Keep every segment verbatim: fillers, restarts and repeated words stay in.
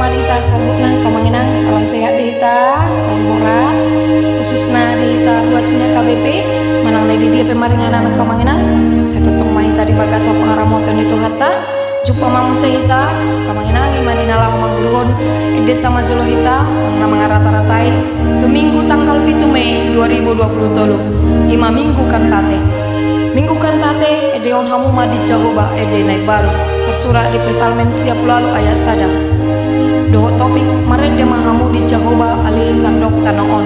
Di hita saluhutna angka amang inang, salam sehat di hita, salam horas, khususna di hita ruas ni H K B P, manang na di dia pe maringanan angka amang inang, sai tongtong ma hita di bagasan pangaramotion ni Tuhanta. Jumpa ma muse hita angka amang inang, i ma di na laho manggurhon endenta ma jolo hita, na mangarata-ratai tu Minggu tanggal pitu Mei dua ribu dua puluh tolu, i ma Minggu Kantate. Minggu Kantate, endeon hamu ma di Jahowa ende na imbaru, tarsurat di Psalmen sia pulu ualu ayat sada. Dohot topik, marende ma hamu di Jahowa ale sandok tano on.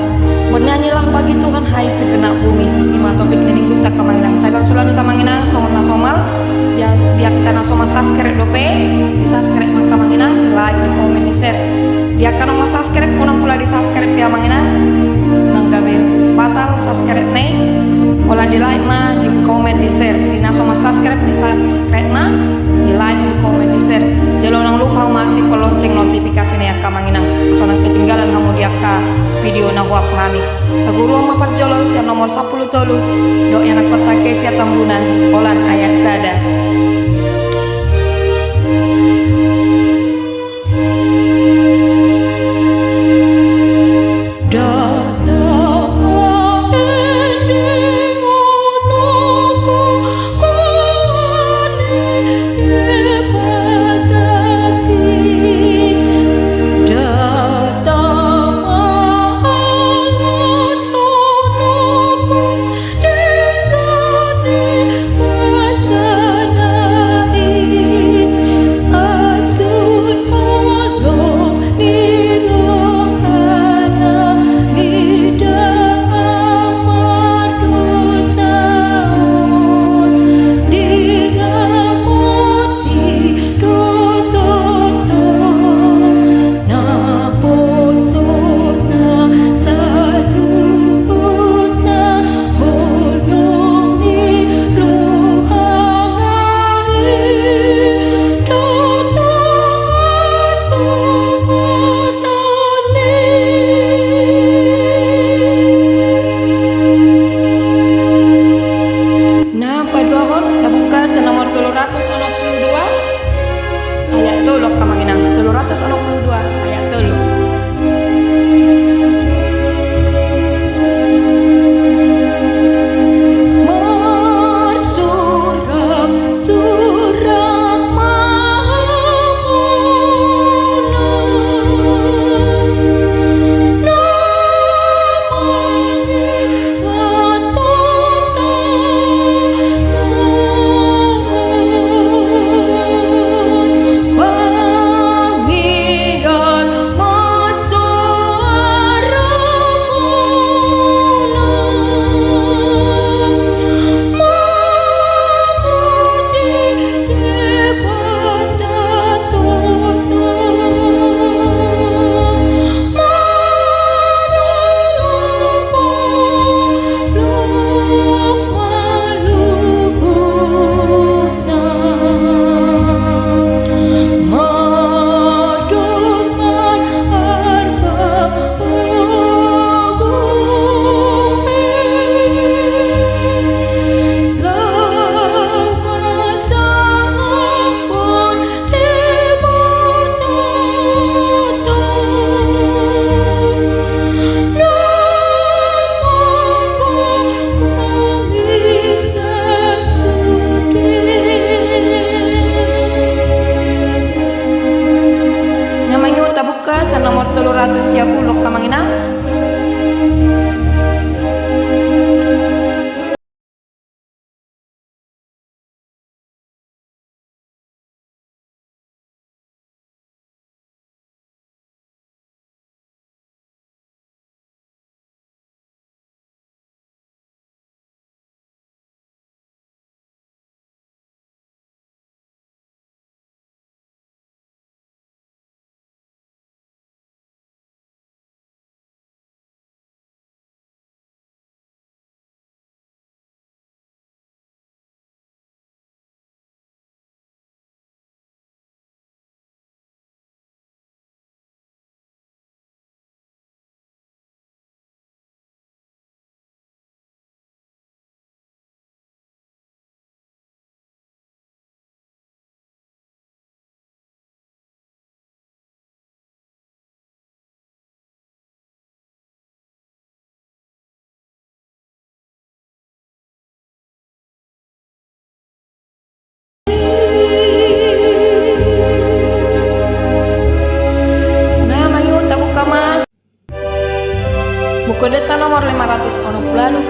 Bernyanyilah bagi Tuhan hai segenap bumi. I ma topik ni Minggunta angka amang inang. Tagan sulanjut amang inang, songon na somal, di, di angka na so mansubscribe dope, di-subscribe ma angka amang inang, di-like, di-komen, di-share. Di angka na so mansubscribe, unang pola di-subscribe ya amang inang. Unang gabe batal subscribe-na i. Holan di-like ma, di-komen, di-share. Di na so mansubscribe, di-subscribe ma, di-like, di-komen, di-share. Jala unang lupa ma aktifhon lonceng notifikasi-na i angka amang inang, asa unang ketinggalan hamu di angka video na huaphon hami. Taguruhon ma parjolo sian nomor sampulu tolu, dohot ianakhonta Kesia Tambunan, holan ayat sada. Na paduahon, tabuka sian nomor tolu ratus onom pulu dua, ayat tolu angka amang inang, tolu ratus onom pulu dua, ayat tolu. Na mangihut tabuka sian nomor tolu ratus sia pulu angka amang inang.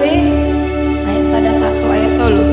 Ayat sada sahat tu ayat tolu.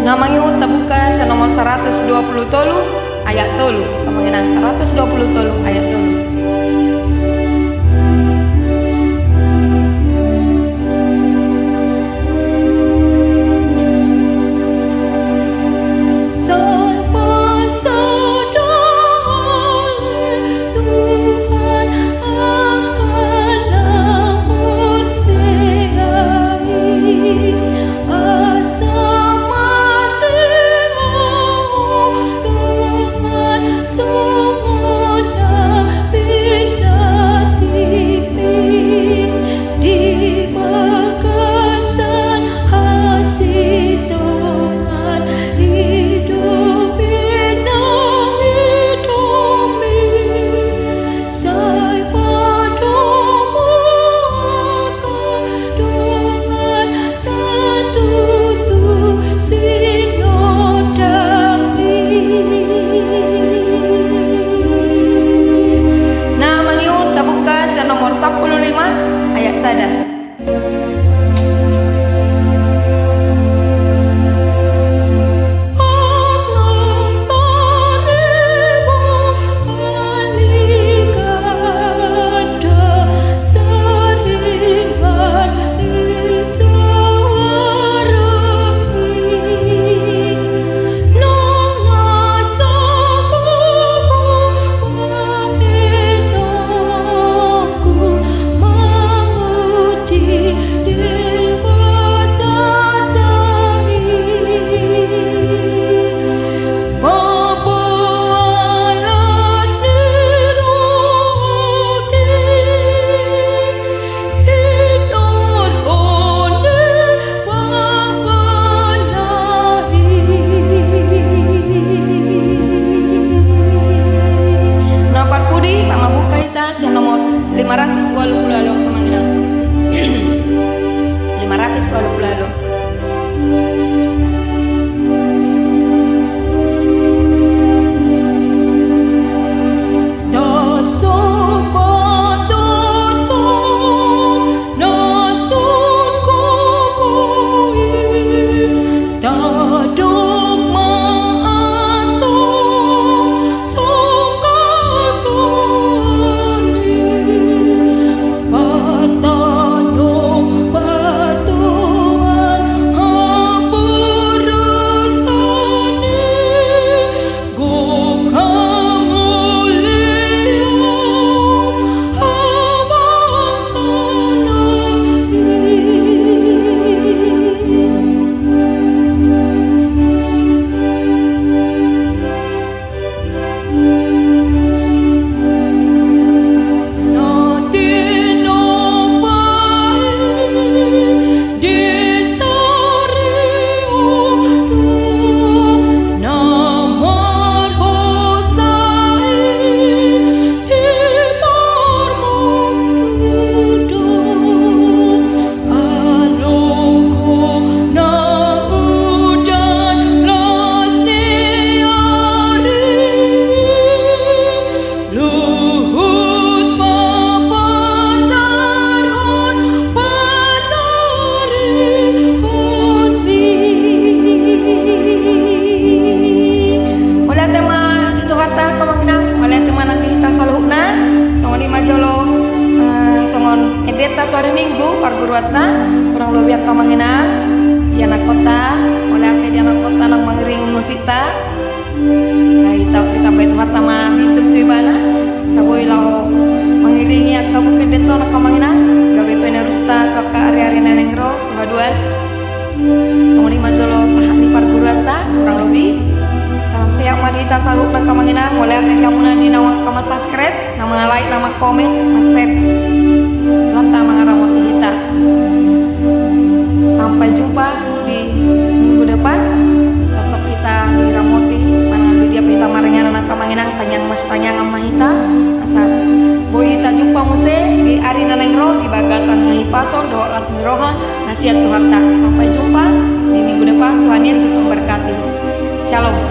Na mangihut tabuka sian nomor saratus dua pulu tolu ayat tolu. Hamu ma inang, saratus dua pulu tolu ayat tolu. Na mangihut tabuka sian nomor sampulu lima ayat sada. Na parpudi, hamu ma buka hita sian nomor lima ratus walu pulu ualu, hamu ma inang. Lima ratus walu pulu ualu. Saluhutna, songon i ma jolo, eh, songon endenta tu ari Minggu parguruanta, kurang lobi angka amang inang, di anakhonta, mauliate di anakhonta naung mangiringi musik ta. Sai ditambai Tuhanta ma bisuk tu ibana, asa boi laho mangiringi angka buku endenta on angka amang inang, gabe penerusta tu angka ari-ari na naeng ro tu haduan. Songon i ma jolo sahat ni parguruanta, kurang lobi. Salam sehat ma di hita saluhutna angka amang inang, mauliate di hamuna di naung angka mansubscribe, na mangalike, na mangkomen, manshare. Tuhanta mangaramoti hita. Sampai jumpa di minggu depan. Tongtong hita diramoti, manang di dia pe hita maringanan angka amang inang, tangiang masitangiangan ma hita. Asa boi hita jumpa muse di ari na naeng ro di bagasan hahipason dohot las ni roha na sian Tuhanta. Sampai jumpa di minggu depan. Tuhan Yesus memberkati. Shalom.